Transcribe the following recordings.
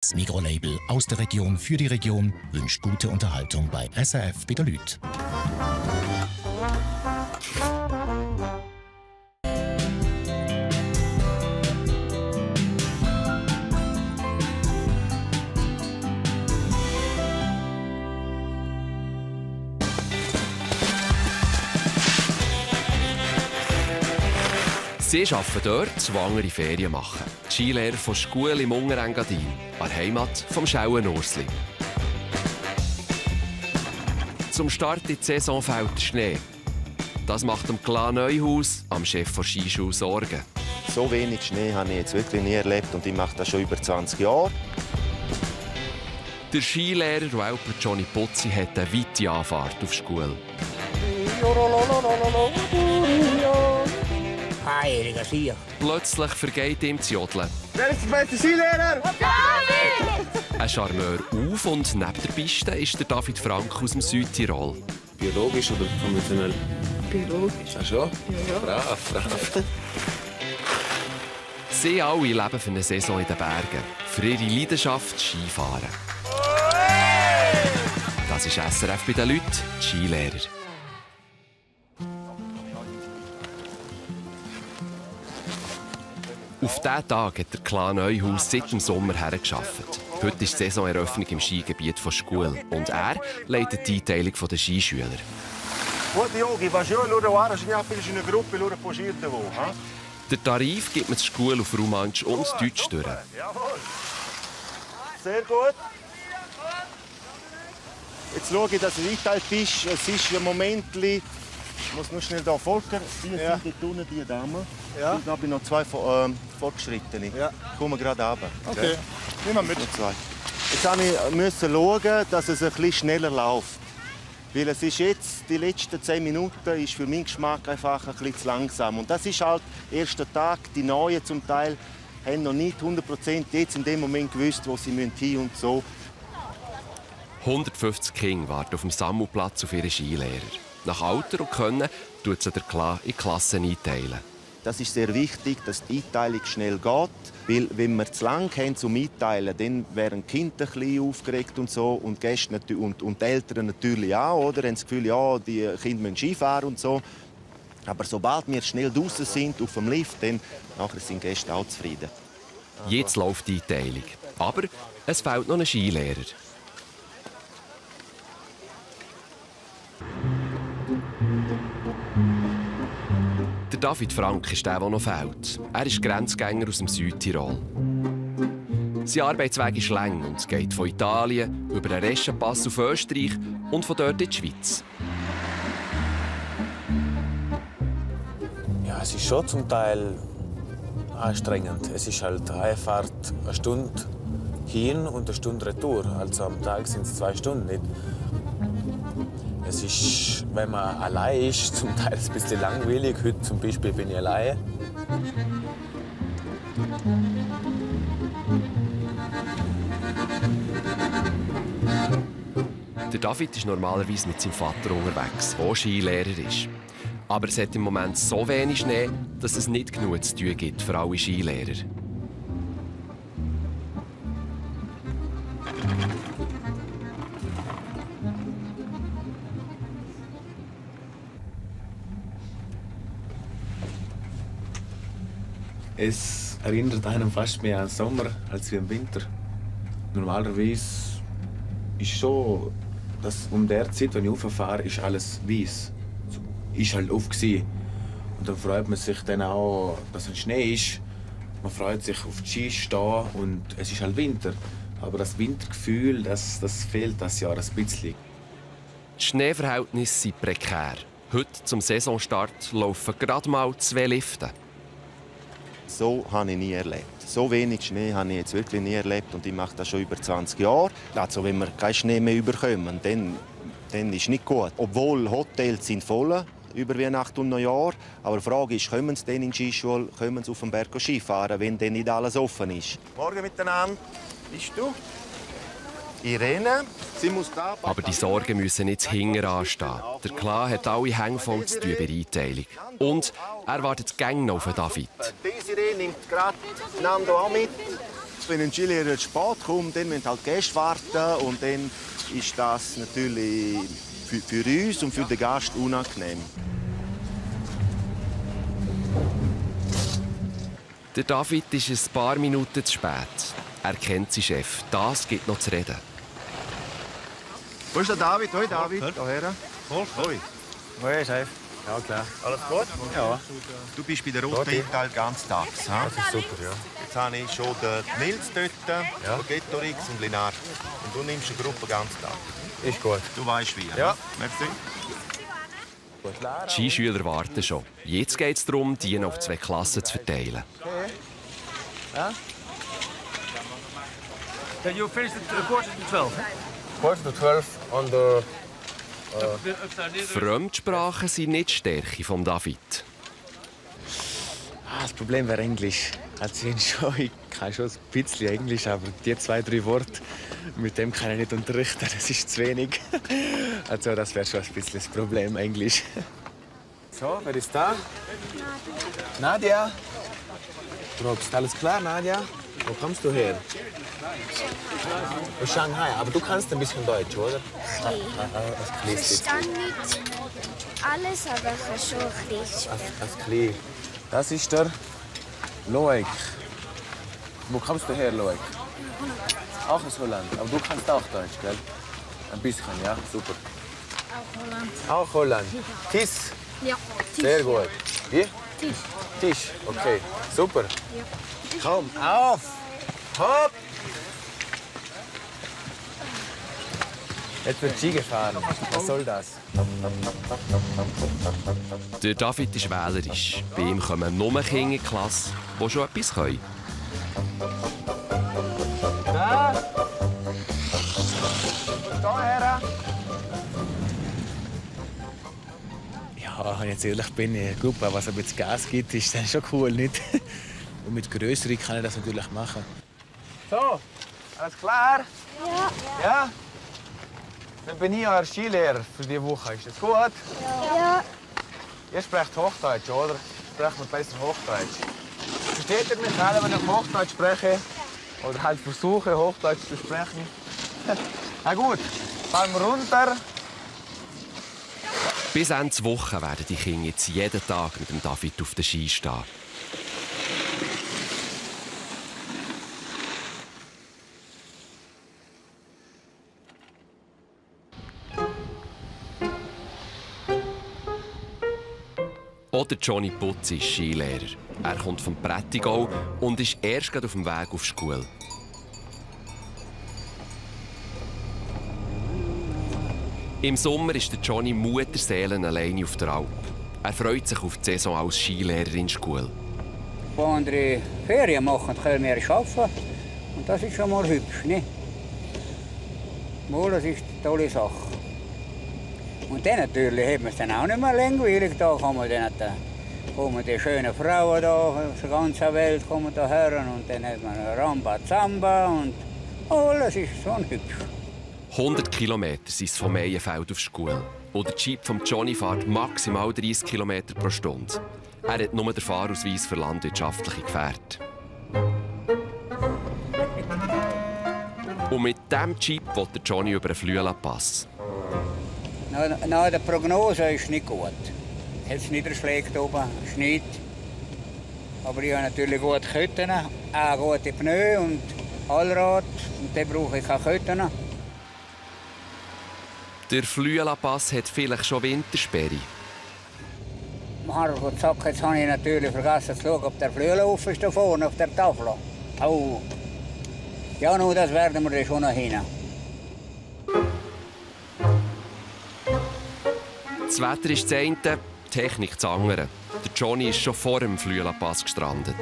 Das Mikrolabel aus der Region für die Region wünscht gute Unterhaltung bei SRF bei den Leuten. Sie arbeiten dort, wo andere Ferien machen. Die Skilehrer von Schule im Unterengadin, an der Heimat vom Schauenursli. Zum Start in die Saison fällt der Schnee. Das macht dem Clan Neuhaus, am Chef der Skischule, Sorgen. So wenig Schnee habe ich jetzt wirklich nie erlebt und ich mache das schon über 20 Jahre. Der Skilehrer Welper Johnny Putzi hat eine weite Anfahrt auf Schule. Heiliger Skier. Plötzlich vergeht ihm das Jodeln. Wer ist der beste Skilehrer? David! Ein Charmeur auf und neben der Piste ist der David Frank aus dem Südtirol. Biologisch oder konventionell? Biologisch. Ach schon? Ja. Brav. Sie alle leben für eine Saison in den Bergen. Für ihre Leidenschaft Skifahren. Das ist SRF bei den Leuten, die Skilehrer. Auf diesen Tag hat der Clan Neuhaus seit dem Sommer hergearbeitet. Heute ist die Saisoneröffnung im Skigebiet von Schule und er leitet die Einteilung der Skischüler. Gut, Yogi, was schön, schauen, in einer Gruppe, Der Tarif gibt man die Schule auf Romansch und Deutsch durch. Jawohl. Sehr gut. Jetzt schaue ich, dass es eingeteilt ist. Es ist ein Moment. Ich muss nur schnell da Volker. Die sind dort unten, die Dame. Ja. Und da habe ich noch zwei Fortgeschrittene. Ja. Kommen gerade runter. Okay. Nehmen wir mit. Jetzt musste ich schauen, dass es ein bisschen schneller läuft. Weil es ist jetzt, die letzten 10 Minuten ist für meinen Geschmack einfach ein bisschen zu langsam. Und das ist halt der erste Tag. Die Neuen zum Teil haben noch nicht 100% jetzt in dem Moment gewusst, wo sie hin und so. 150 Kinder warten auf dem Sammelplatz auf ihre Skilehrer. Nach Alter und Können tut sie der Clan in Klassen einteilen. Das ist sehr wichtig, dass die Einteilung schnell geht. Weil, wenn wir zu lange haben zum Einteilen, dann wären die Kinder ein bisschen aufgeregt und so. Und die Gäste und die Eltern natürlich auch. Oder? Haben das Gefühl, ja, die Kinder müssen Skifahren und so. Aber sobald wir schnell draußen sind, auf dem Lift, dann nachher sind die Gäste auch zufrieden. Jetzt läuft die Einteilung. Aber es fehlt noch ein Skilehrer. Der David Frank ist der noch fehlt. Er ist Grenzgänger aus dem Südtirol. Sein Arbeitsweg ist lang und geht von Italien über den Reschenpass auf Österreich und von dort in die Schweiz. Ja, es ist schon zum Teil anstrengend. Es ist halt eine Heimfahrt eine Stunde hin und eine Stunde retour. Also am Tag sind es 2 Stunden nicht. Es ist, wenn man allein ist, zum Teil ein bisschen langweilig. Heute zum Beispiel bin ich allein. Der David ist normalerweise mit seinem Vater unterwegs, der Skilehrer ist. Aber es hat im Moment so wenig Schnee, dass es nicht genug zu tun gibt für alle Skilehrer. Es erinnert einen fast mehr an den Sommer als wie im Winter. Normalerweise ist schon, dass um der Zeit, wenn ich rauffahre, ist alles weiß. Ist halt auf gewesen. Und dann freut man sich dann auch, dass es Schnee ist. Man freut sich auf die Ski stehen und es ist halt Winter. Aber das Wintergefühl, das fehlt das Jahr ein bisschen. Die Schneeverhältnisse sind prekär. Heute zum Saisonstart laufen gerade mal 2 Lifte. So habe ich nie erlebt. So wenig Schnee habe ich jetzt wirklich nie erlebt und ich mache das schon über 20 Jahre. Also wenn wir keinen Schnee mehr bekommen, dann ist es nicht gut. Obwohl Hotels sind voll über Weihnachten und Neujahr. Aber die Frage ist, kommen sie denn in die Skischule, kommen sie auf den Berg Skifahren, wenn dann nicht alles offen ist? Morgen miteinander. Bist du? Irene, sie muss da. Aber die Sorgen müssen nicht hinten anstehen. Der Clan hat alle Hänge voll zu tun bei der Einteilung. Und er wartet gäng noch auf David. Die Irene nimmt gerade Nando auch mit. Wenn ein Skilehrer zu spät kommt, dann müssen halt Gäste warten und dann ist das natürlich für uns und für den Gast unangenehm. Der David ist ein paar Minuten zu spät. Er kennt seinen Chef. Das gibt noch zu reden. Wo ist der David? Hoi, David. Hierher. Hoi. Hoi, Chef. Ja, klar. Alles gut? Ja. Du bist bei der Rote Hintal ganztags. Ha? Das ist super, ja. Jetzt habe ich schon den Nils dort, ja. Ghettorix und Linard. Und du nimmst eine Gruppe ganztag. Ist gut. Du weißt wie. Ja. Merci. Die Skischüler warten schon. Jetzt geht es darum, die auf 2 Klassen zu verteilen. Ja? You finished the quarter to 12. Quarter to 12 on the... Fremdsprachen sind nicht die Stärke von David. Das Problem wäre Englisch. Also ich kann schon ein bisschen Englisch, aber die 2, 3 Worte, mit dem kann ich nicht unterrichten. Das ist zu wenig. Also das wäre schon ein bisschen das Problem, Englisch. So, wer ist da? Nadia. Ist alles klar, Nadia? Wo kommst du her? Aus Shanghai. Aber du kannst ein bisschen Deutsch, oder? Ich verstehe nicht alles, aber ich kann schon ein bisschen. Das ist der Loek. Wo kommst du her, Loek? Auch aus Holland. Aber du kannst auch Deutsch, gell? Ein bisschen, ja? Super. Auch Holland. Auch Holland. Tis. Ja, Tisch. Sehr gut. Wie? Tisch. Tisch, okay. Super. Ja. Komm, auf! Hopp! Jetzt wird Ski gefahren. Was soll das? Der David ist wählerisch. Bei ihm kommen nur Kinder in die Klasse, die schon etwas können. Da! Hierher! Ja, wenn ich jetzt ehrlich bin, in einer Gruppe, was ein bisschen Gas gibt, ist dann schon cool, nicht? Und mit Größeren kann ich das natürlich machen. So, alles klar? Ja. Ja? Dann bin ich euer Skilehrer für diese Woche. Ist das gut? Ja. Ihr sprecht Hochdeutsch, oder? Sprecht man besser Hochdeutsch. Versteht ihr mich alle, wenn ich Hochdeutsch spreche? Oder halt versuche, Hochdeutsch zu sprechen? Na gut, fahren wir runter. Bis Ende Woche werden die Kinder jetzt jeden Tag mit dem David auf der Ski stehen. Oder Johnny Putz ist Skilehrer. Er kommt vom Prättigau und ist erst auf dem Weg auf die Schule. Im Sommer ist der Johnny Mutterseelen alleine auf der Alp. Er freut sich auf die Saison als Skilehrer in der Schule. Wenn wir Ferien machen, können wir arbeiten. Und das ist schon mal hübsch, ne? Das ist eine tolle Sache. Und dann natürlich hat man es dann auch nicht mehr langweilig. Da kommen die schönen Frauen da aus der ganzen Welt kommen da her. Und dann hat man Rambazamba und alles ist so hübsch. 100 Kilometer sind es von Meienfeld auf die Schule. Und der Jeep von Johnny fährt maximal 30 Kilometer pro Stunde. Er hat nur den Fahrausweis für landwirtschaftliche Gefährte. Und mit diesem Jeep will der Johnny über den Flüelapass. Na, die Prognose ist nicht gut. Jetzt Niederschläge oben, Schnee. Aber ich habe natürlich gute Ketten, auch gute Pneu und Allrad. Und dann brauche ich auch Ketten. Der Flüelapass hat vielleicht schon Wintersperre. Marco Zack, jetzt habe ich natürlich vergessen zu schauen, ob der Flüelauf ist da vorne auf der Tafel. Oh. Ja, nun, das werden wir dann schon noch hin. Das Wetter ist das eine, die Technik das andere. Der Johnny ist schon vor dem Flüelapass gestrandet.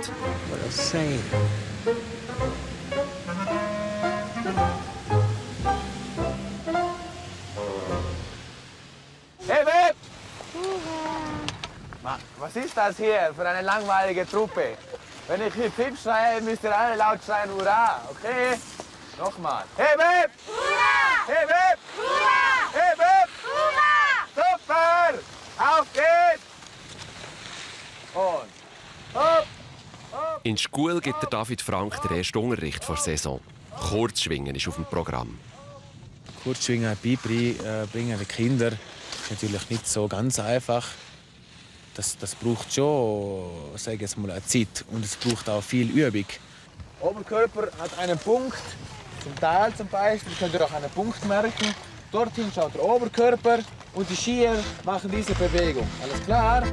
Hey, Beb! Was ist das hier für eine langweilige Truppe? Wenn ich hier Pip schreie, müsst ihr alle laut schreien Hurra, okay? Nochmal. Hey, Beb! Hurra! Hey, Beb! Hurra! Hey, Beb! Hurra! Super! Auf geht's! Und hopp! In Schkuhl gibt der David Frank den ersten Unterricht vor der Saison. Kurzschwingen ist auf dem Programm. Kurzschwingen beibringen den Kindern ist natürlich nicht so ganz einfach. Das braucht schon, sage ich jetzt mal, eine Zeit und es braucht auch viel Übung. Der Oberkörper hat einen Punkt, zum Teil zum Beispiel, könnt ihr auch einen Punkt merken. Dorthin schaut der Oberkörper und die Skier machen diese Bewegung. Alles klar? Gut.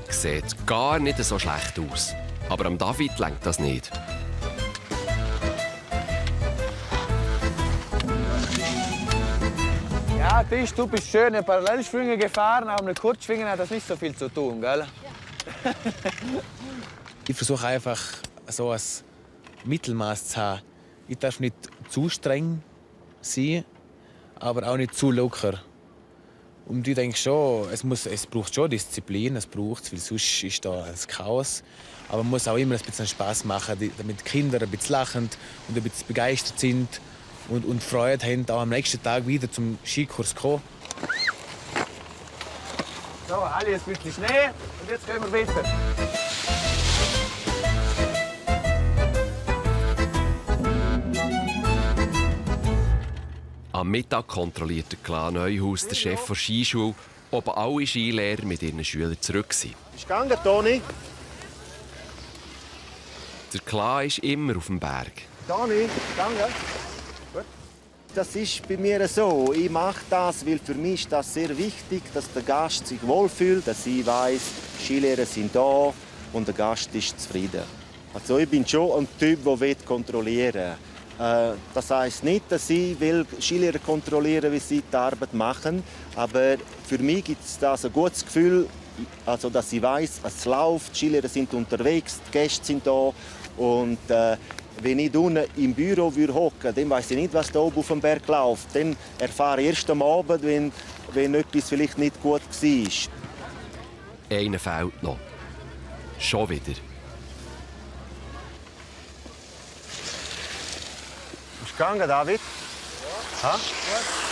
Sieht gar nicht so schlecht aus. Aber am David lenkt das nicht. Ja, Tisch, du bist schöne Parallelschwünge gefahren, aber mit Kurzschwingen hat das nicht so viel zu tun, gell? Ich versuche einfach so ein Mittelmaß zu haben. Ich darf nicht zu streng sein, aber auch nicht zu locker. Und ich denke schon, es braucht schon Disziplin, weil sonst ist da ein Chaos. Aber man muss auch immer ein bisschen Spaß machen, damit die Kinder ein bisschen lachen und ein bisschen begeistert sind und Freude haben, auch am nächsten Tag wieder zum Skikurs zu kommen. So, alle ein bisschen Schnee und jetzt gehen wir weiter. Am Mittag kontrolliert der Clan Neuhaus, der Chef der Skischule, ob alle Skilehrer mit ihren Schülern zurück sind. Ist gegangen, Toni? Der Clan ist immer auf dem Berg. Toni, gegangen? Gut. Das ist bei mir so. Ich mache das, weil für mich ist das sehr wichtig, dass der Gast sich wohlfühlt, dass ich weiss, die Skilehrer sind da und der Gast ist zufrieden. Also ich bin schon ein Typ, der kontrollieren will. Das heisst nicht, dass ich Skilehrer kontrollieren will, wie sie die Arbeit machen. Aber für mich gibt es ein gutes Gefühl, also dass ich weiss, es läuft, die Skilehrer sind unterwegs, die Gäste sind da. Und wenn ich unten im Büro hocke, dann weiss ich nicht, was da oben auf dem Berg läuft. Dann erfahre ich erst am Abend, wenn etwas vielleicht nicht gut war. Einer fehlt noch. Schon wieder. Gegangen, David? Ja. Ha?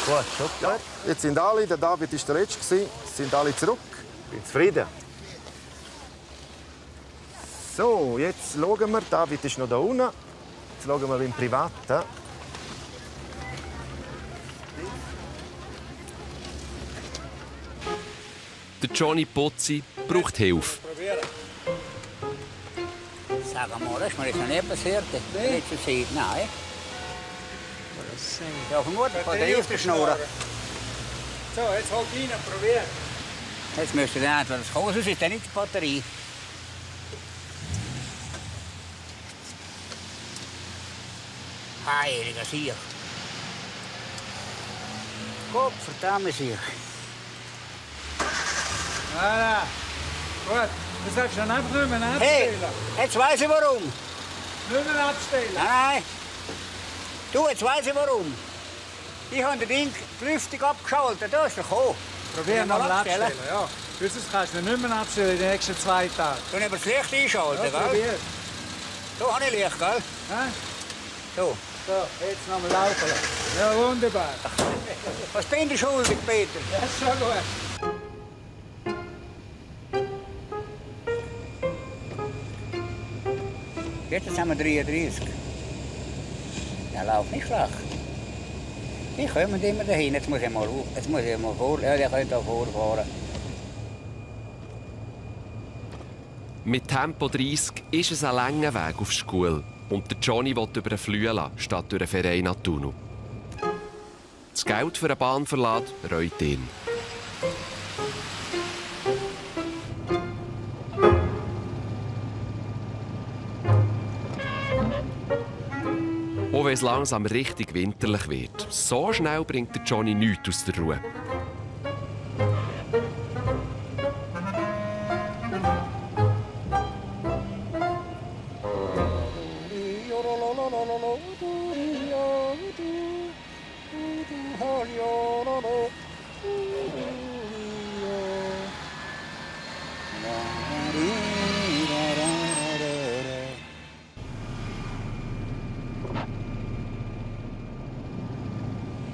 Gut, super. Ja. Jetzt sind alle, der David war der Letzte, sind alle zurück. Ich bin zufrieden. So, jetzt schauen wir. David ist noch da unten. Jetzt schauen wir im Privaten. Der Johnny Putzi braucht Hilfe. Sag mal, das ist mir jetzt noch nie passiert. Nicht zur Zeit, nein. Ja, vermutlich von der ersten Schnur. So, jetzt halt rein, probier. Jetzt müsste dann etwas kommen, sonst ist dann nicht die Batterie. Heiliger Sieg. Gott verdammt Sieg. Voilà. Gut, du sagst dann einfach nicht mehr abstellen. Hey, jetzt weiss ich warum. Nicht mehr abstellen. Nein. Du, jetzt weiss ich warum. Ich habe den Ding die Lüftung abgeschaltet, da ist er gekommen. Probier mal abstellen. Ja. Sonst kannst du nicht mehr abstellen in den nächsten 2 Tagen. Du musst aber das Licht einschalten, Ja, gell? probier. So habe ich Licht, gell? Ja? So. So, jetzt noch mal laufen lassen. Ja, wunderbar. Was bin ich schuldig, Peter? Das ist schon gut. Jetzt haben wir 33. Der läuft nicht schlecht. Die kommen immer dahin. Jetzt muss ich mal vor. Ja, der könnte auch vorfahren. Mit Tempo 30 ist es ein langer Weg auf die Schule. Und der Johnny will über einen Flügel statt durch einen Verein-Tunnel. Das Geld für einen Bahnverlad reut ihn. Auch wenn es langsam richtig winterlich wird, so schnell bringt der Johnny nichts aus der Ruhe.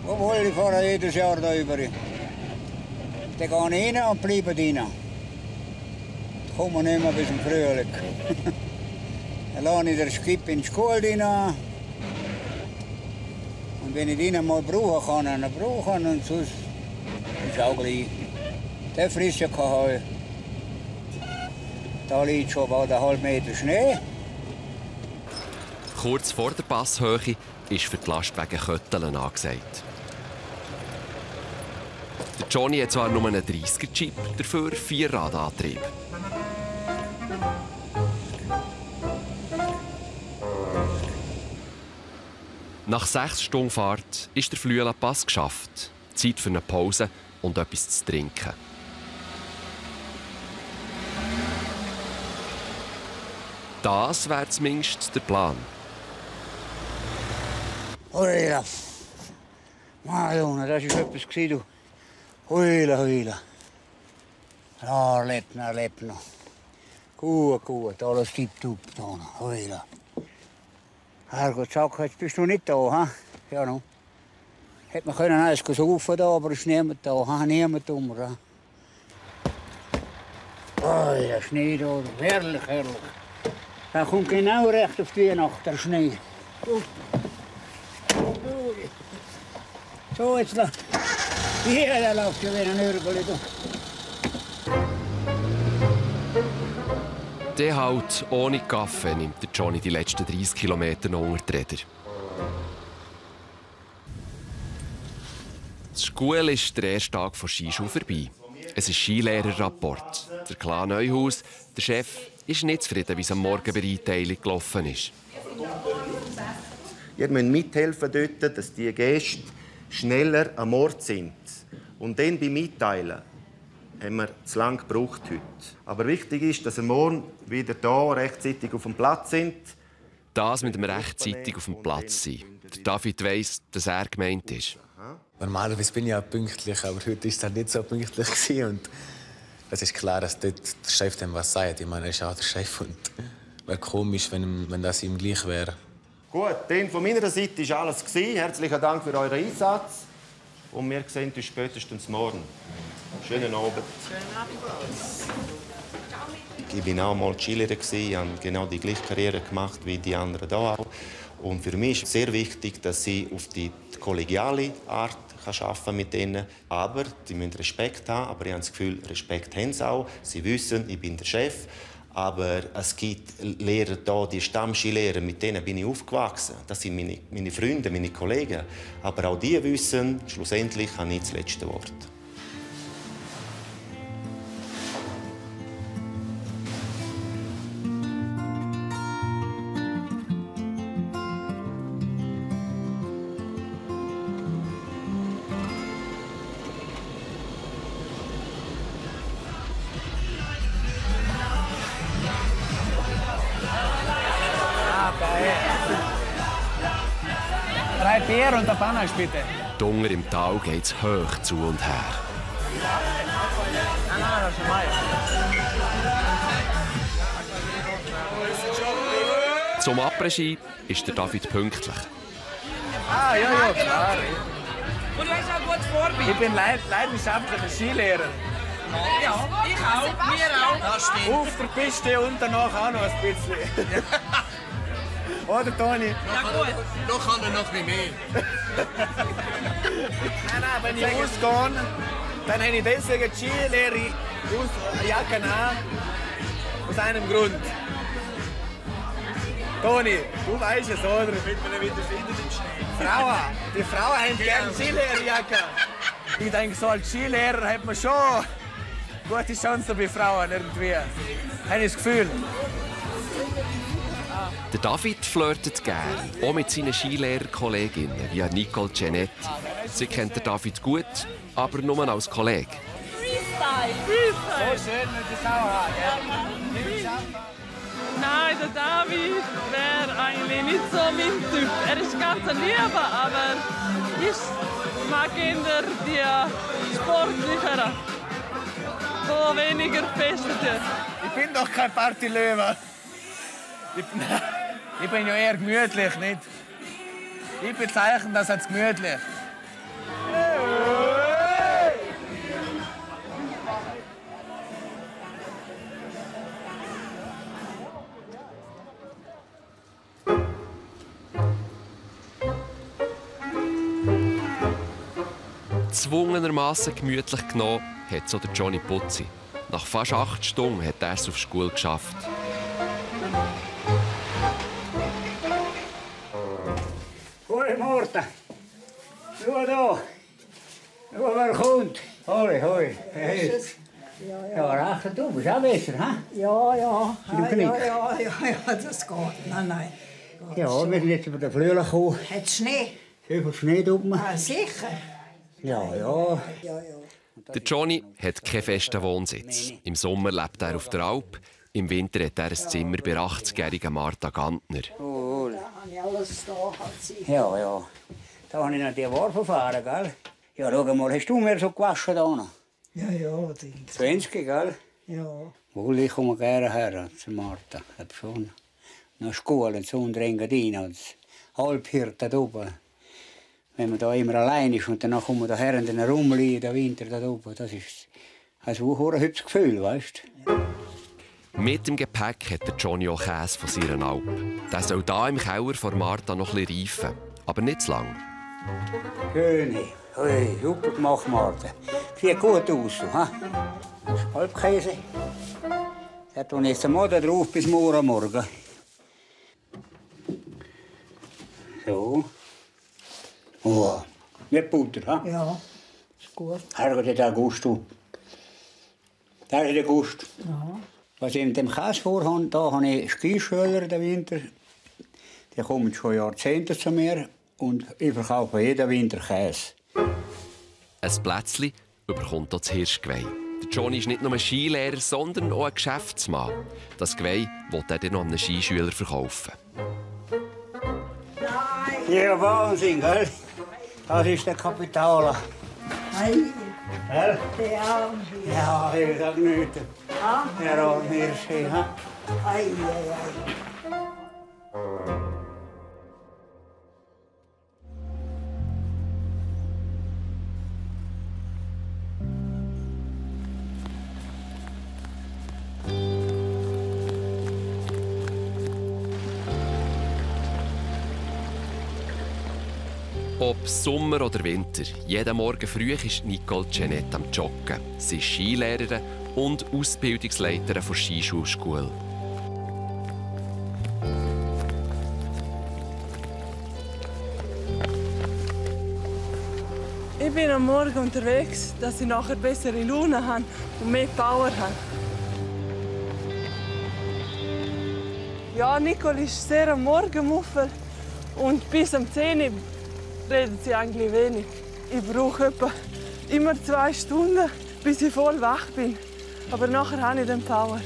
Obwohl, ich fahre jedes Jahr da über. Dann gehe ich rein und bleibe rein. Dann kommen wir nicht mehr bis zum Frühling. Dann lasse ich den Skip in die Schule rein. Und wenn ich den mal brauchen kann, dann brauchen und sonst ist es auch gleich. Der frisst ja kein Heu. Da liegt schon bald ein halb Meter Schnee. Kurz vor der Passhöhe ist für die Lastwagen Kötteln angesagt. Der Johnny hat zwar nur einen 30er-Jeep, dafür 4-Radantrieb. Nach 6 Stunden Fahrt ist der Flüela-Pass geschafft. Zeit für eine Pause und etwas zu trinken. Das wäre zumindest der Plan. Heula. Junge, das war etwas, du. Heula. Ja, lebt noch. Gut, alles tipptopp. Heula. Herrgott, Sack, jetzt bist du nicht da, ha? Ja, no. Hätte man können eins saufen da, aber es ist niemand da, ha? Niemand um. Oh, der Schnee da, herrlich. Der kommt genau recht auf die Weihnacht, der Schnee. So, jetzt da. Hier, der läuft ja wieder ein Nürgeli. Der halt ohne Kaffee nimmt der Johnny die letzten 30 Kilometer noch unter die Räder. Das Schule ist der erste Tag von Skischule vorbei. Es ist Skilehrerrapport. Der Clan Neuhaus, der Chef, ist nicht zufrieden, wie es am Morgen bei der Einteilung gelaufen ist. Ihr müsst mithelfen, dort, dass die Gäste schneller am Ort sind. Und dann beim Mitteilen haben wir zu lange gebraucht heute. Aber wichtig ist, dass wir morgen wieder hier rechtzeitig auf dem Platz sind. Das mit dem rechtzeitig auf dem Platz sein. Der David weiss, dass er gemeint ist. Normalerweise bin ich ja pünktlich, aber heute war es halt nicht so pünktlich. Und es ist klar, dass dort der Chef dem was sagt. Ich meine, er ist auch der Chef und wäre komisch, wenn das ihm gleich wäre. Gut, dann von meiner Seite war alles. Herzlichen Dank für euren Einsatz. Und wir sehen uns spätestens morgen. Schönen Abend. Ich war auch mal Skilehrer, habe genau die gleiche Karriere gemacht wie die anderen hier auch. Und für mich ist es sehr wichtig, dass sie auf die kollegiale Art arbeiten mit ihnen. Aber sie müssen Respekt haben. Aber ich habe das Gefühl, Respekt haben sie auch. Sie wissen, ich bin der Chef. Aber es gibt Lehrer hier, die Stammskilehrer, mit denen bin ich aufgewachsen. Das sind meine Freunde, meine Kollegen. Aber auch die wissen, schlussendlich habe ich das letzte Wort. Drei Bier und der Panache, bitte. Dunger im Tal geht's hoch zu und her. Nein, das ist mein. Zum Après-Ski ist der David pünktlich. Ja, klar. Und du hast auch gut Vorbild. Ich bin leidenschaftlicher Skilehrer. Ja, ich auch. Wir auch. Das stimmt. Auf der Piste und danach auch noch ein bisschen. Oder, Toni? Ja, gut. Noch kann er noch ein bisschen mehr. Nein, wenn ich rausgehe, dann habe ich deswegen die Skilehrer Jacken an. Aus einem Grund. Toni, du weißt es, oder? Damit man ihn wieder findet im Schnee. Die Frauen haben gerne Skilehrerjacke. Ich denke, so als Skilehrer hat man schon gute Chancen bei Frauen irgendwie. Habe ich das Gefühl. Der David flirtet gerne, auch mit seinen Skilehrerkolleginnen, wie Nicole Jeanette. Sie kennt den David gut, aber nur als Kollege. So schön mit der Sau Nein, der David wäre eigentlich nicht so mein Typ. Er ist ganz ein Lieber, aber ich mag eher die sportlicheren, so weniger festete. Ich bin doch kein Partylöwe. Ich bin ja eher gemütlich, nicht? Ich bezeichne das als gemütlich. Zwungenermassen gemütlich genommen hat es auch der Johnny Putzi. Nach fast 8 Stunden hat er es auf die Schule geschafft. Hoi, Martha. Schau da. Schau, wer kommt. Hoi, hoi. Hey. Ja, Rachel, du bist auch besser, hä? Ja, das geht. Nein. Ja, wir sind jetzt über den Flügel gekommen. Hat es Schnee? Viel Schnee oben. Ah, sicher. Ja. Der Johnny hat keinen festen Wohnsitz. Im Sommer lebt er auf der Alp, im Winter hat er ein Zimmer bei 80-jährigen Martha Gantner. Cool. Da habe ich alles da. Ja. Da habe ich noch die Ware verfahren, gell? Ja, schau mal, hast du mir so gewaschen da noch? Ja, denke ich. 20, gell? Ja. Wohl, ich komme gerne her zu Martha. Ich habe schon noch Schule, zu Engadin, als Halbhirte da oben. Wenn man da immer allein ist und dann kommen wir daher in den Rummel in den Winter da oben, das ist ein hübsches Gefühl, weißt du? Mit dem Gepäck hat der Johnny auch Käse von seiner Alp. Der soll hier im Keller von Martha noch ein bisschen reifen, aber nicht zu lang. Schön, hey, super gemacht, Martha. Sieht gut aus, ha? Das ist Alpkäse. Da tue ich jetzt mal da drauf bis morgen. So. Oh, mit Butter, ha? Ja, ist gut. Herrgott, der Gust, du. Das ist der Gust. Ja. Was ich mit dem Käse vorhabe, da habe ich Skischüler den Winter. Die kommen schon Jahrzehnte zu mir und ich verkaufe jeden Winter Käse. Ein Plätzchen bekommt auch das Hirschgeweih. Der Johnny ist nicht nur ein Skilehrer, sondern auch ein Geschäftsmann. Das Geweih will er dann noch einem Skischüler verkaufen. Ja, Wahnsinn, gell? Das ist der Kapitaler. Nein. Gell? Der Arm. Ja, ich sag nichts. Der Arm Hirsch, ha? Ei. Ob Sommer oder Winter, jeden Morgen früh ist Nicole Jeanette am Joggen. Sie ist Skilehrerin und Ausbildungsleiterin der Skischulschule. Ich bin am Morgen unterwegs, dass ich nachher bessere Laune habe und mehr Power habe. Ja, Nicole ist sehr am Morgenmuffel und bis um 10 Uhr redet sie eigentlich wenig. Ich brauche immer 2 Stunden, bis ich voll wach bin. Aber nachher habe ich den Power.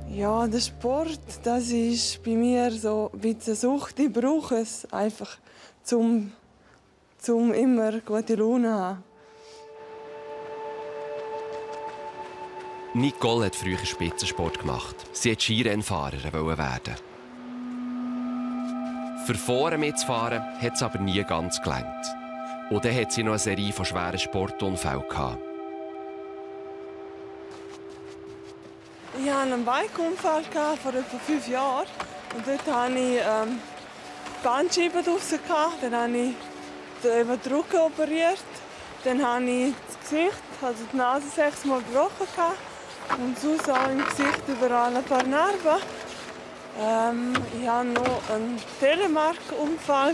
Ja, der Sport, das ist bei mir so ein bisschen Sucht. Ich brauche es einfach, um immer gute Laune zu haben. Nicole hat früher Spitzensport gemacht. Sie wollte Skirennfahrerin werden. Für vorne mitzufahren hat es aber nie ganz gelangt. Und dann hat sie noch eine Serie von schweren Sportunfällen gehabt. Ich hatte einen Bikeunfall vor etwa 5 Jahren. Und dort hatte ich Bandscheiben draussen. Dann habe ich den Rücken operiert. Dann habe ich das Gesicht, also die Nase 6-mal gebrochen. Und sonst auch im Gesicht überall ein paar Narben. Ich hatte noch einen Telemark-Unfall,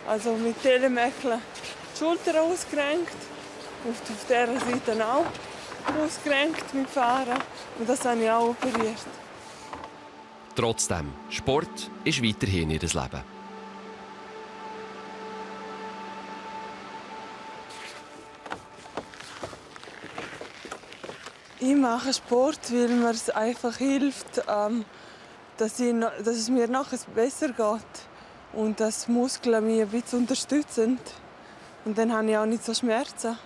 also mit Telemäkeln die Schulter ausgerenkt. Auf dieser Seite auch ausgerenkt mit Fahren. Und das habe ich auch operiert. Trotzdem, Sport ist weiterhin ihr Leben. Ich mache Sport, weil mir es einfach hilft, dass es mir nachher besser geht und dass die Muskeln mich ein bisschen unterstützen. Und dann habe ich auch nicht so Schmerzen.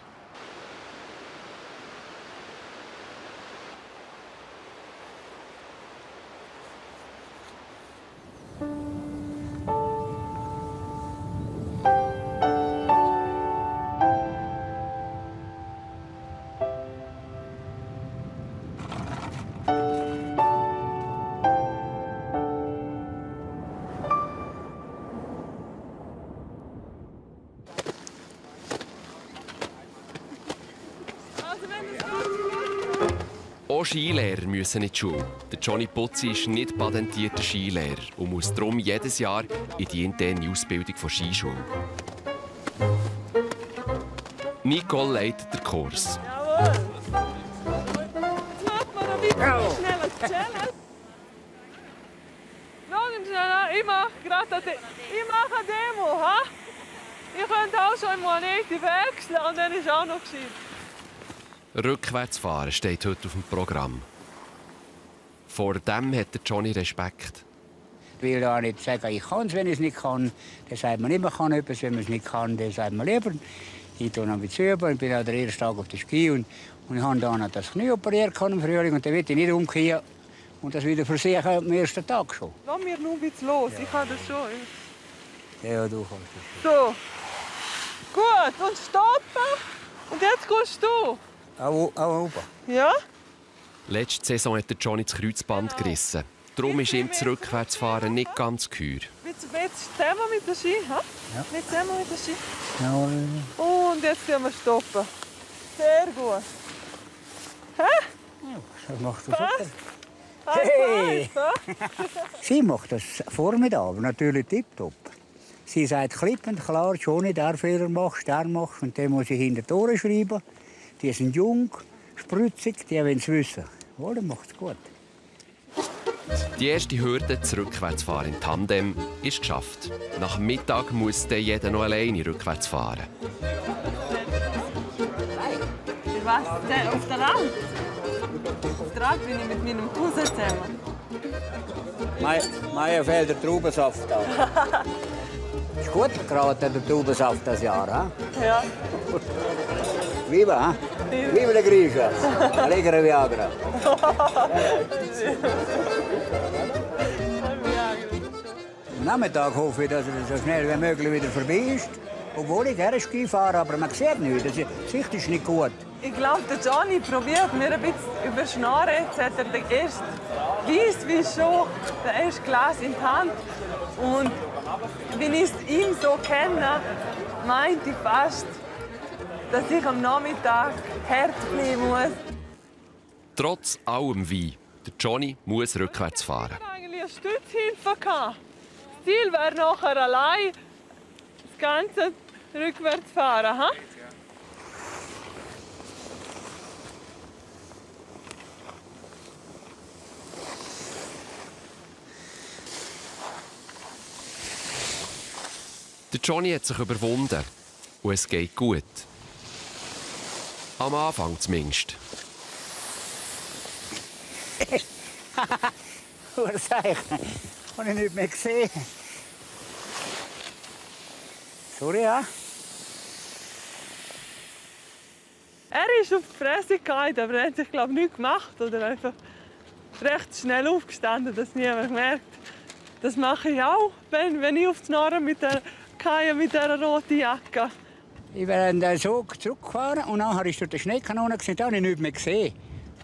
Auch Skilehrer müssen in die Schule. Der Johnny Putzi ist nicht patentierter Skilehrer und muss darum jedes Jahr in die interne Ausbildung von Skischule. Nicole leitet den Kurs. Jawohl. Jetzt macht man ein bisschen schneller die Challenge. Schauen schnell, ich mache gerade eine Demo. Ha? Ihr könnt auch schon eine Monete wechseln und dann ist auch noch gescheit. Rückwärtsfahren steht heute auf dem Programm. Vor dem hat der Johnny Respekt. Ich will ja nicht sagen, ich kann es, wenn ich es nicht kann. Dann sagt man immer, man kann etwas. Wenn man es nicht kann, dann sagt man lieber. Ich tue noch ein bisschen üben. Ich bin auch der erste Tag auf der Ski und ich habe dann das Knie operiert im Frühling und dann will ich nicht umkehren und das wieder versuchen am ersten Tag schon. Lass mir nur ein bisschen los, ja. Ich kann das schon. Ja, du kannst das schon. So. Gut, und stoppen. Und jetzt gehst du. Auch oben. Ja? Letzte Saison hat der Johnny das Kreuzband gerissen. Darum ist ihm das Rückwärtsfahren nicht ganz geheuer. Jetzt zusammen mit der Ski, ha? Ja. Nicht zusammen mit der Ski. Ja. Und jetzt können wir stoppen. Sehr gut. Hä? Ja, das macht das super. Hey! Sie macht das formidabel, natürlich tipptopp. Sie sagt klipp und klar, Johnny, der Fehler machst, der machst. Und den muss ich hinter die Ohren schreiben. Die sind jung, spritzig, die wollen es wissen. Ja, dann macht es gut. Die erste Hürde, das Rückwärtsfahren in Tandem, ist geschafft. Nach dem Mittag muss dann jeder noch alleine rückwärts fahren. Was? Auf der Rad? Auf der Rad bin ich mit meinem Cousin zusammen. Meierfelder Traubensaft. Ist gut geraten, der Traubensaft das Jahr. He? Ja. Viva, hein? Viva la Grieche! Allegra Viagra! Am Nachmittag hoffe ich, dass er so schnell wie möglich wieder vorbei ist. Obwohl ich gerne Ski fahre, aber man sieht nichts. Die Sicht ist nicht gut. Ich glaube, der Johnny probiert mir ein bisschen überschnarren. Jetzt hat er den ersten Weiss wie schon, das erste Glas in die Hand. Und wenn ich ihn so kenne, meinte ich fast, dass ich am Nachmittag hart bleiben muss. Trotz allem Wein, der Johnny muss rückwärts fahren. Ich hatte eigentlich eine Stützhilfe. Das Ziel wäre nachher allein das Ganze rückwärts fahren. Ha? Der Johnny hat sich überwunden und es geht gut. Am Anfang zumindest. Was sag ich? Habe ich nicht mehr gesehen. Sorry, ja? Er ist auf die Fresse gefallen, aber er hat sich, glaube ich, nichts gemacht. Oder einfach recht schnell aufgestanden, dass niemand merkt. Das mache ich auch, wenn ich auf die Narren mit dieser roten Jacke. Ich bin dann so zurückgefahren und nachher ist durch die Schneekanone gesehen, da habe ich nichts mehr gesehen.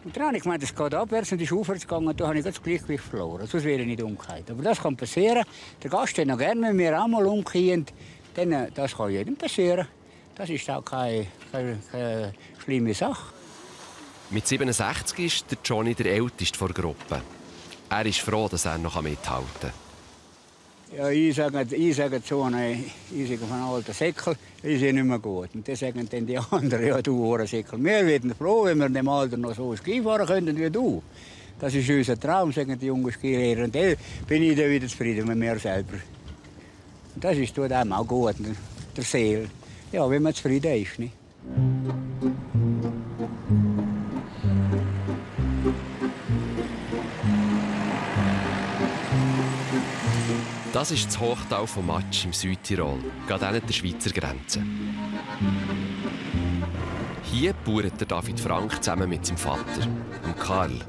Und dann habe ich gemeint, es geht abwärts und ist aufwärts gegangen und da habe ich das Gleichgewicht verloren. Sonst wäre ich nicht umgekehrt. Aber das kann passieren. Der Gast hat noch gerne mit mir einmal umgekehrt. Das kann jedem passieren. Das ist auch keine schlimme Sache. Mit 67 ist der Johnny der Älteste der Gruppe. Er ist froh, dass er noch mithalten kann. Ja, ich sage zu einem alten Säckel, ist nicht mehr gut. Und dann sagen dann die anderen, ja, du Ohrensäckel, wir wären froh, wenn wir in dem Alter noch so Ski fahren könnten wie du. Das ist unser Traum, sagen die jungen Skilehrer. Und dann bin ich dann wieder zufrieden mit mir selber. Und das tut einem auch gut, der Seele. Ja, wenn man zufrieden ist. Nicht? Das ist das Hochtal von Matsch im Südtirol, gerade an der Schweizer Grenze. Hier bauert der David Frank zusammen mit seinem Vater, dem Karl.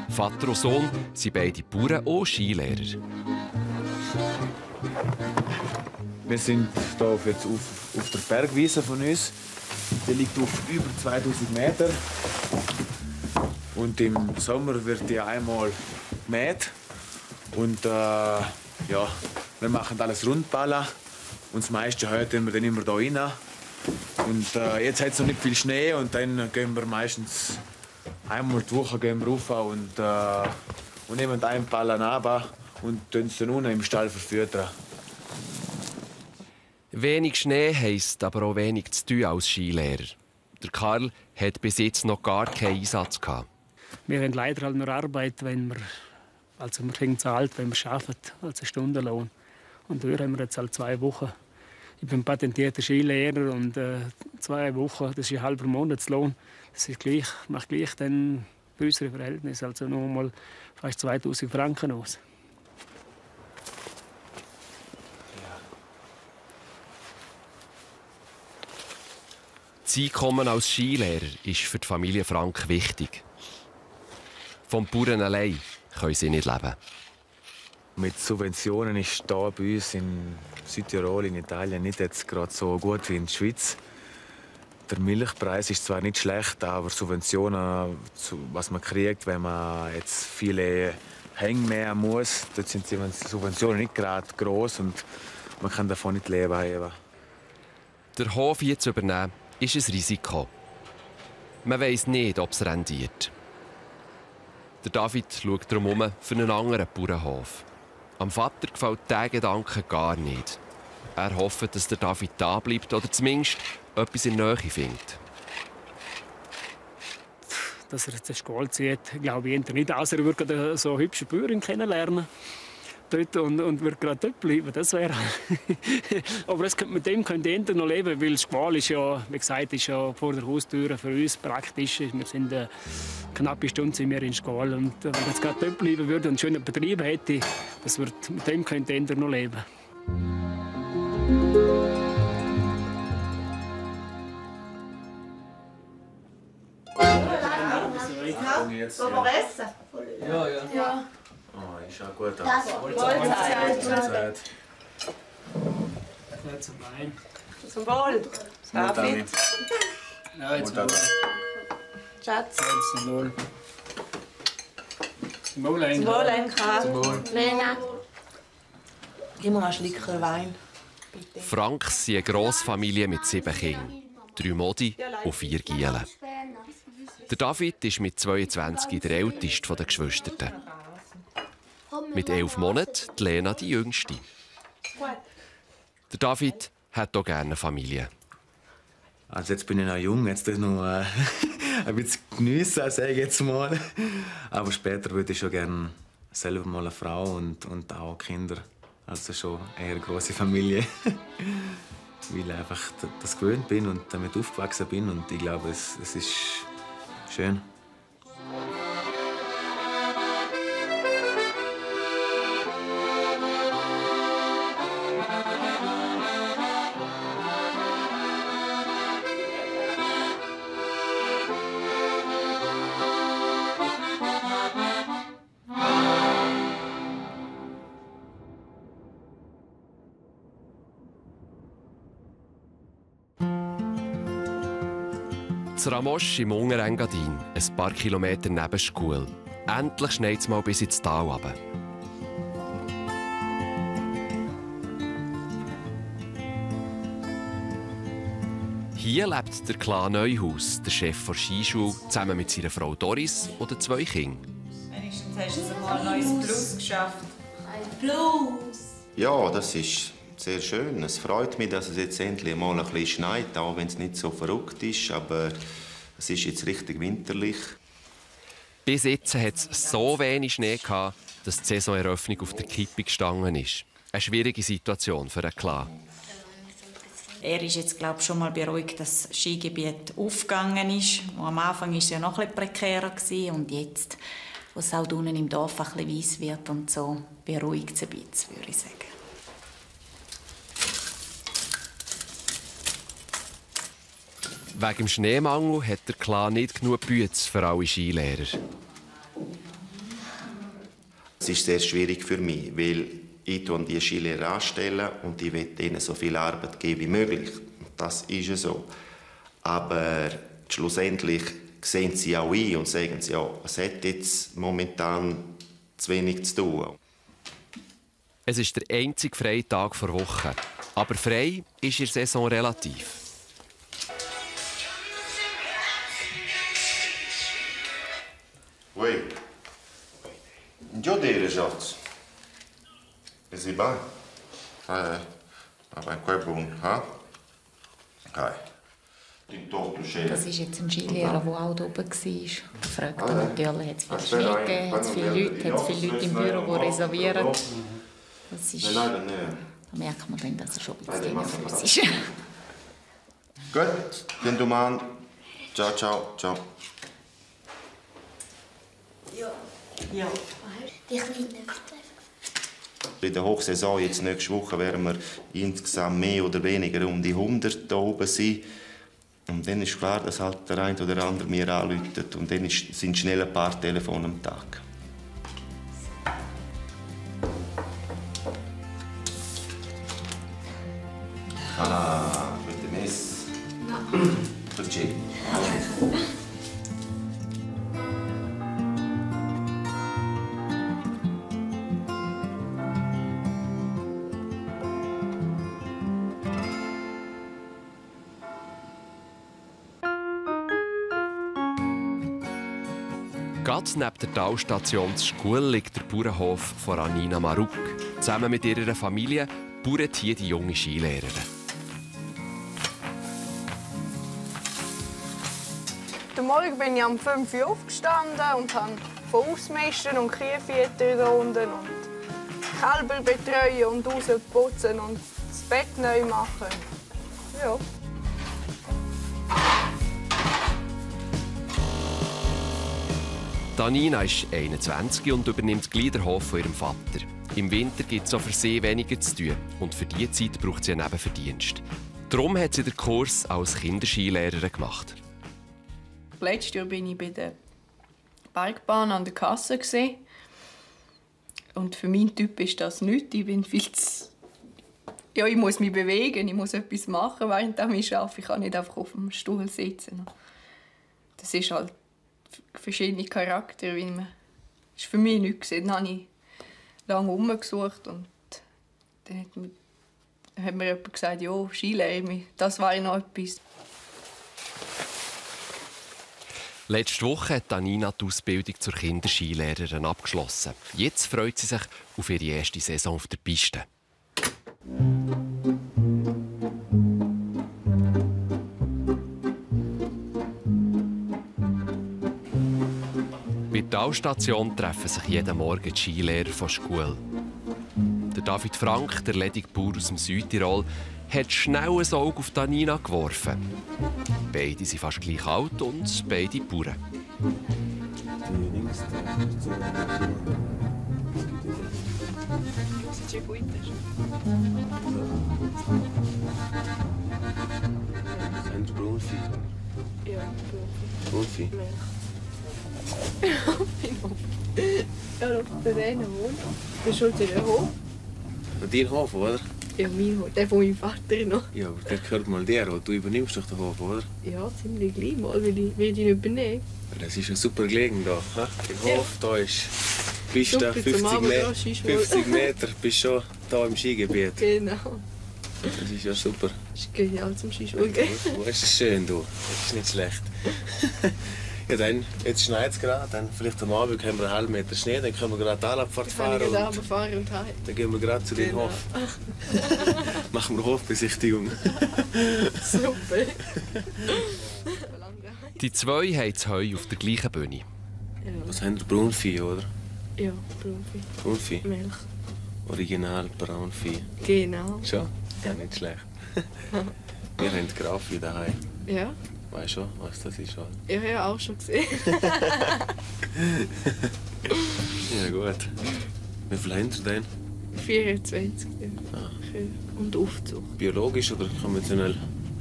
Vater und Sohn sind beide Bauern und Skilehrer. Wir sind hier jetzt auf der Bergwiese von uns. Die liegt auf über 2000 Meter. Und im Sommer wird die einmal gemäht. Und ja, wir machen alles Rundballen. Und das meiste heute wir dann immer hier rein. Und jetzt hat es noch nicht viel Schnee und dann gehen wir meistens einmal die Woche gehen wir rauf und nehmen einen Ballen runter und tun sie dann unten im Stall verfüttern. Wenig Schnee heisst aber auch wenig zu tun als Skilehrer. Der Karl hat bis jetzt noch gar keinen Einsatz gehabt. Wir haben leider halt nur Arbeit, wenn wir kriegen zahlt, wenn wir arbeiten, als Stundenlohn. Und dafür haben wir jetzt halt 2 Wochen. Ich bin patentierter Skilehrer und 2 Wochen, das ist ein halber Monatslohn. Das ist gleich, macht gleich dann bei unseren Verhältnissen also noch mal fast 2000 Franken aus. Das Einkommen als Skilehrer ist für die Familie Frank wichtig. Vom Bauern allein können sie nicht leben. Mit Subventionen ist hier bei uns in Südtirol, in Italien, nicht jetzt gerade so gut wie in der Schweiz. Der Milchpreis ist zwar nicht schlecht, aber Subventionen, was man kriegt, wenn man jetzt viele Hänge mähen muss, dort sind die Subventionen nicht gerade groß und man kann davon nicht leben. Der Hof hier zu übernehmen, ist ein Risiko. Man weiss nicht, ob es rendiert. Der David schaut darum für einen anderen Bauernhof. Am Vater gefällt dieser Gedanke gar nicht. Er hofft, dass der David da bleibt oder zumindest etwas in der Nähe findet. Dass er jetzt eine Schule zieht, glaube ich nicht. Außer er würde so eine hübsche Bäuerin kennenlernen dort und würde gerade dort bleiben. Das wäre. Aber mit dem könnte ich noch leben, weil die Schule ist ja, wie gesagt, ist ja vor der Haustür für uns praktisch. Wir sind eine knappe Stunde sind wir in der Schule. Und wenn ich jetzt gerade dort bleiben würde und einen schönen Betrieb hätte, mit dem könnte ich noch leben. Sollen wir essen? Ja. Oh, ist auch gut. Mahlzeit. Zum Wohl. David. Ja, zum Wohl. Schatz. Zum Wohl. Zum Wohl, Enka. Zum Wohl. Lena. Gib mir noch einen Schluck Wein. Frank ist eine Grossfamilie mit 7 Kindern. 3 Modi und 4 Gielen. Der David ist mit 22 der älteste der Geschwister. Mit 11 Monaten die Lena die jüngste. Der David hat auch gerne eine Familie. Also jetzt bin ich noch jung, jetzt darf ich noch ein bisschen geniessen, sage ich jetzt mal. Aber später würde ich schon gerne selber mal eine Frau und auch Kinder. Also schon eher eine grosse Familie. Weil ich einfach das gewöhnt bin und damit aufgewachsen bin. Und ich glaube, es ist schön. Ramosch im Unterengadin, ein paar Kilometer neben der Schule. Endlich schneit es mal bis ins Tal runter. Hier lebt der Clan Neuhaus, der Chef der Skischule, zusammen mit seiner Frau Doris und den 2 Kindern. Wenigstens hast du mal ein neues Plus geschafft. Ein Plus? Ja, das ist sehr schön. Es freut mich, dass es jetzt endlich mal ein bisschen schneit, auch wenn es nicht so verrückt ist. Aber es ist jetzt richtig winterlich. Bis jetzt hat es so wenig Schnee gehabt, dass die Saisoneröffnung auf der Kippe gestanden ist. Eine schwierige Situation für den Clan. Er ist jetzt, glaube ich, schon mal beruhigt, dass das Skigebiet aufgegangen ist. Am Anfang war es ja noch ein bisschen prekärer und jetzt, wo es auch unten im Dorf ein bisschen weiss wird und so, beruhigt es ein bisschen, würde ich sagen. Wegen dem Schneemangel hat der Clan nicht genug Bütze für alle Skilehrer. Es ist sehr schwierig für mich, weil ich die Skilehrer anstellen und ich will ihnen so viel Arbeit geben wie möglich. Das ist ja so. Aber schlussendlich sehen sie auch ein und sagen, ja, es hat jetzt momentan zu wenig zu tun. Es ist der einzige freie Tag der Woche. Aber frei ist in der Saison relativ. Oui. Giudere, Schatz. Ist sie bei? Aber qua buon, ha? Okay. Das ist jetzt ein Skilehrer, der auch da oben war. Er fragt dann natürlich, hat es viel Schnee gegeben, hat es viele Leute im Büro, die reservieren. Das ist, da merkt man dann, dass er schon ein bisschen nervös ist. Gut, dann du mal. Ciao, ciao, ciao. Ja. Die kleinen. In der Hochsaison, jetzt nächste Woche, werden wir insgesamt mehr oder weniger um die 100 hier oben sein. Und dann ist klar, dass halt der eine oder andere mir anruft. Und dann sind schnell ein paar Telefone am Tag. Ah, bitte Mess. Nein. Perché? Ganz neben der Talstation Schkuhl liegt der Bauernhof von Anina Maruk. Zusammen mit ihrer Familie bauert hier die junge Skilehrerin. Heute Morgen bin ich um 5 Uhr aufgestanden und habe von Ausmisten und Kühlviertel unten und Kälber betreuen und rausputzen und das Bett neu machen. Ja. Anina ist 21 und übernimmt gleich den Hof von ihrem Vater. Im Winter gibt es auch für sie weniger zu tun und für diese Zeit braucht sie einen Nebenverdienst. Darum hat sie den Kurs als Kinderskilehrerin gemacht. Letztes Jahr war ich bei der Bergbahn an der Kasse. Und für meinen Typ ist das nichts. Ich bin viel zu... Ja, ich muss mich bewegen, ich muss etwas machen, während ich arbeite. Ich kann nicht einfach auf dem Stuhl sitzen. Das ist halt verschiedene Charaktere. Das war für mich nichts. Dann habe ich lange herumgesucht und dann hat mir jemand gesagt, ja, Skilehrer, das wäre noch etwas. Letzte Woche hat Anina die Ausbildung zur Kinderskilehrerin abgeschlossen. Jetzt freut sie sich auf ihre erste Saison auf der Piste. Bei der Talstation treffen sich jeden Morgen die Skilehrer von Schkuhl. Der David Frank, der Ledigbauer aus dem Südtirol, hat schnell ein Auge auf Anina geworfen. Beide sind fast gleich alt und beide Bauern. Sind Braunvieh? Ja, Braunvieh. Ja, doch, der eine wohnt. Der ist schon der Hof. Dein Hof, oder? Ja, mein Hof. Der von meinem Vater noch. Ja, aber der gehört mal dir. Du übernimmst doch den Hof, oder? Ja, ziemlich gleich mal, will ich nicht übernehmen. Das ist ja super gelegen da. Der Hof, da ist Piste, 50 Meter, bist schon hier im Skigebiet. Genau. Das ist ja super. Das ist genial zum Skischuhen. Wo ist es schön, du? Das ist nicht schlecht. Ja, dann, jetzt schneit es gerade, dann vielleicht am Abend haben wir einen halben Meter Schnee, dann können wir gerade die Talabfahrt fahren. Und heim. Dann gehen wir gerade zu deinem Hof. Machen wir Hofbesichtigung. Super. Die zwei haben das Heu auf der gleichen Bühne. Ja. Was haben wir? Braunvieh, oder? Ja, Braunvieh. Braunvieh? Milch. Original Braunvieh. Genau. Schon? Ja, nicht schlecht. Wir haben Grafvieh daheim. Ja. Weißt du schon, was das ist? Oder? Ja, ja, auch schon gesehen. Ja, gut. Wie viel haben Sie denn? 24. Ja. Ah. Und Aufzug. Biologisch oder konventionell?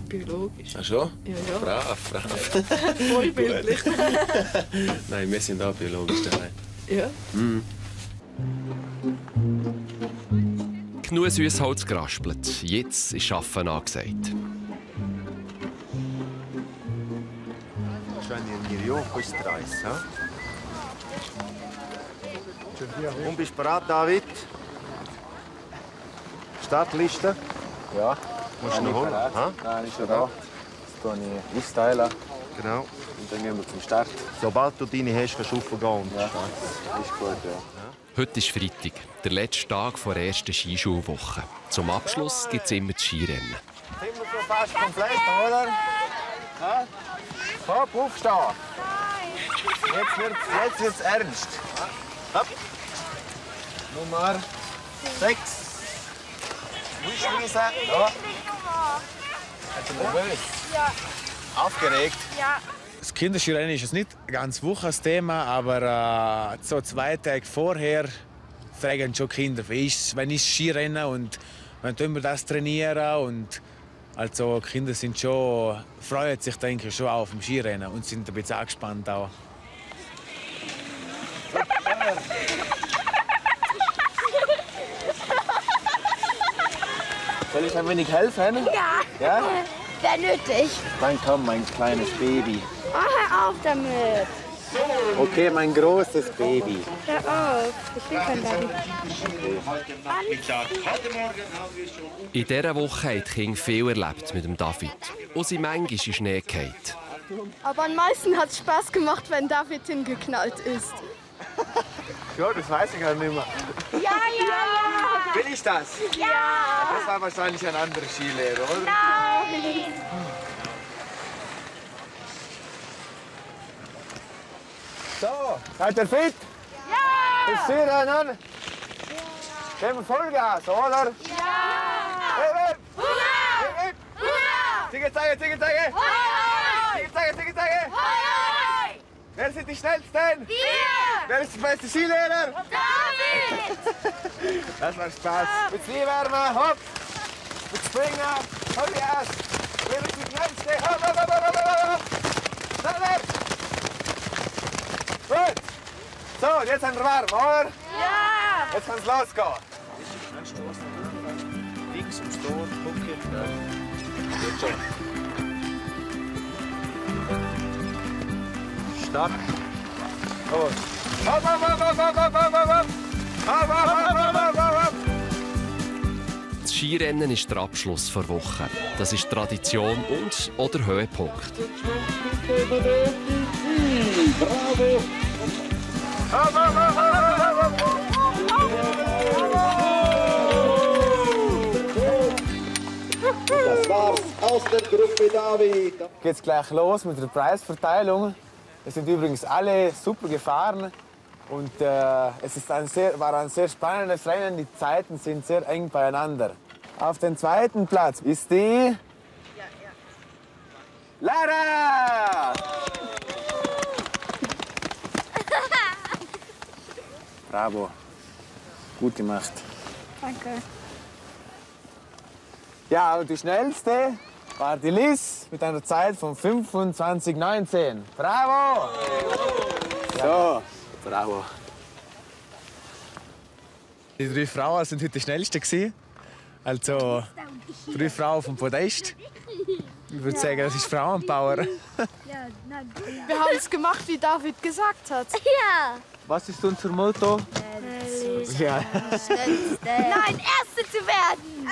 Biologisch. Ach schon? Ja, ja. Brav. Vollbildlich. Nein, wir sind auch biologisch daheim. Ja. Mhm. Genug Süßholz geraspelt. Jetzt ist Arbeiten angesagt. Questo Reis, Und bist du bereit, David? Startliste? Ja. Musst du noch holen? Nein, ist schon da. Das tue ich austeilen. Genau. und dann gehen wir zum Start. Sobald du deine hast, kannst du raufgehen. Ja, das ist gut, ja. Heute ist Freitag, der letzte Tag der ersten Skischulwoche. Zum Abschluss gibt es immer das Skirennen. Sind wir schon fast komplett, oder? Ja? Hopp, aufstehen! Jetzt wird's ernst. Hopp. Nummer 6. Ausschließen. Ja. Bist du nervös? Ja. Aufgeregt? Ja. Das Kinderskirennen ist jetzt nicht ganz Woche das Thema, aber so 2 Tage vorher fragen schon Kinder, wenn ich Skirennen und wenn wir das trainieren und also Kinder sind schon, freuen sich denke ich schon auf dem Skirennen und sind ein bisschen angespannt auch. Soll ich ein wenig helfen? Ja. Ja? Wäre nötig. Dann komm, mein kleines Baby. Oh, hör auf damit. Okay, mein großes Baby. Hör auf. Ich will kein Baby. In dieser Woche haben die Kinder viel erlebt mit dem David. Und sie manchmal in Schnee gefallen. Aber am meisten hat es Spaß gemacht, wenn David hingeknallt ist. Ja, das weiß ich gar nicht mehr. Ja, ja. Will ich das? Ja. Das war wahrscheinlich ein anderer Skilehrer, oder? Nein. So, seid ihr fit? Ja. Bis Skirennen? Geben wir Vollgas, oder? Ja. Hip, hip. Hurra! Hip, hip. Hurra! Zicke-Zacke, Zicke-Zacke! Hoi! Zicke-Zacke, Zicke-Zacke! Hoi! Wer sind die Schnellsten? Wir! Wer ist der beste Skilehrer? David! Das war Spaß. Mit Skiwärme, hopp! Mit Springen, Vollgas! Wer ist die Schnellste? Hopp, hopp, hopp, hopp, hopp, hopp! Schneller! Gut! So, und jetzt sind wir warm, oder? Ja! Jetzt kann es losgehen. Links ums Tor, gucken. Geht schon. Start. Und. Hopp, hopp, hopp, hopp, hopp, hopp, hopp, hopp. Hopp, hopp, hopp, hopp, hopp, hopp. Das Skirennen ist der Abschluss der Woche. Das ist Tradition und auch der Höhepunkt. Bravo! Hopp, hopp, hopp, hopp, hopp, hopp. Das war's aus der Gruppe David. Geht's gleich los mit der Preisverteilung. Es sind übrigens alle super gefahren und es ist war ein sehr spannendes Rennen. Die Zeiten sind sehr eng beieinander. Auf dem 2. Platz ist die Lara! Bravo, gut gemacht. Danke. Ja, und die schnellste war die Liz mit einer Zeit von 25,19. Bravo! So, bravo. Die 3 Frauen sind heute die schnellsten. Also 3 Frauen vom Podest. Ich würde sagen, das ist Frauenpower. Wir haben es gemacht, wie David gesagt hat. Ja. Was ist unser Motto? Ja. Nein, Erste zu werden.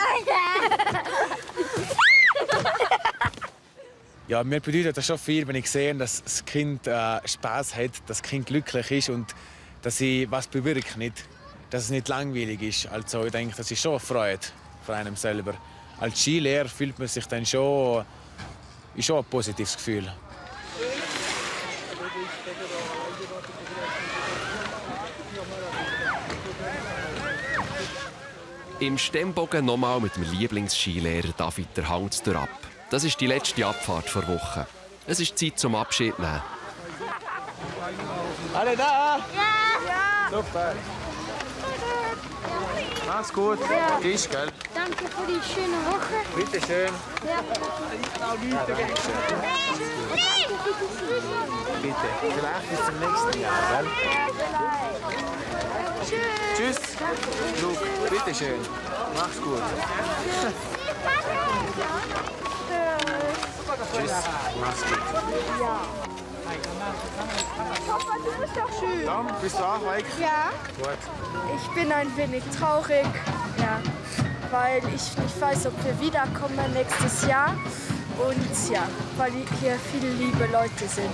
Ja, mir bedeutet das schon viel, wenn ich sehe, dass das Kind Spaß hat, dass das Kind glücklich ist und dass sie was bewirkt, nicht, dass es nicht langweilig ist. Also ich denke, das ist schon eine Freude für einen selber. Als Skilehrer fühlt man sich dann schon ein positives Gefühl. Im Stemmbogen nochmal mit dem Lieblingsskilehrer David der Hangster ab. Das ist die letzte Abfahrt der Woche. Es ist Zeit zum Abschied nehmen. Alle da? Ja. Super. Mach's gut. Ja. Tschüss, gell? Danke für die schöne Woche. Bitte schön. Ja. Bitte. Vielleicht bis zum nächsten Jahr, gell? Tschüss. Luke, bitte schön. Mach's gut. Tschüss. Mach's gut. Ja. Papa, du bist doch schön. Tom, bist du auch weg? Ja. Gut. Ich bin ein wenig traurig, ja, weil ich nicht weiß, ob wir wiederkommen nächstes Jahr. Und ja, weil hier viele liebe Leute sind.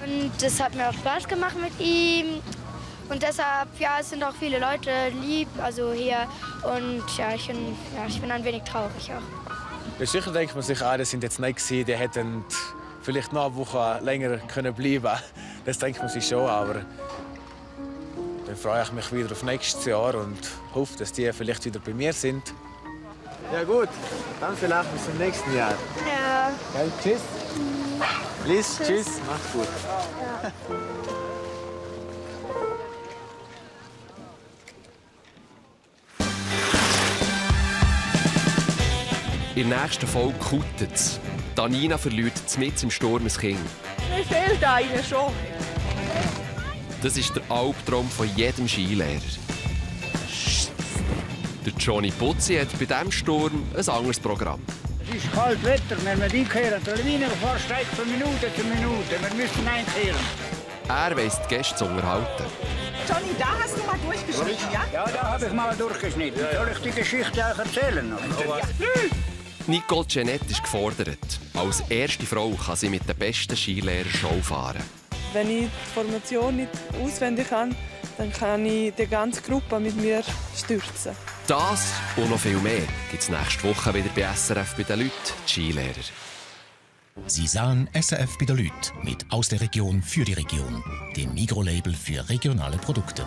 Und es hat mir auch Spaß gemacht mit ihm. Und deshalb, ja, es sind auch viele Leute lieb, also hier. Und ja, ich bin ein wenig traurig auch. Ja, sicher denkt man sich, die sind jetzt nicht gewesen, die hätten vielleicht noch eine Woche länger können bleiben. Das denkt man sich schon, aber dann freue ich mich wieder auf nächstes Jahr und hoffe, dass die vielleicht wieder bei mir sind. Ja gut, dann vielleicht bis zum nächsten Jahr. Ja. Gell, tschüss. Lies, tschüss. Macht's gut. Ja. In der nächsten Folge kutet's. Nina verliert mitten im Sturm ein Kind. Mir fehlt einer schon. Das ist der Albtraum von jedem Skilehrer. Der Johnny Putzi hat bei diesem Sturm ein anderes Programm. Es ist kalt Wetter, wenn wir einkehren. Die Lawinengefahr steigt von Minute zu Minute. Wir müssen einkehren. Er weiss die Gäste zu unterhalten. Johnny, da hast du mal durchgeschnitten, ja? Ja, da habe ich mal durchgeschnitten. Soll ich die Geschichte euch erzählen? Nicole Jeanette ist gefordert. Als erste Frau kann sie mit den besten Skilehrern Show fahren. Wenn ich die Formation nicht auswendig kann, dann kann ich die ganze Gruppe mit mir stürzen. Das und noch viel mehr gibt es nächste Woche wieder bei SRF bei den Leuten, die Skilehrer. Sie sahen SRF bei den Leuten mit «Aus der Region für die Region», dem Mikrolabel für regionale Produkte.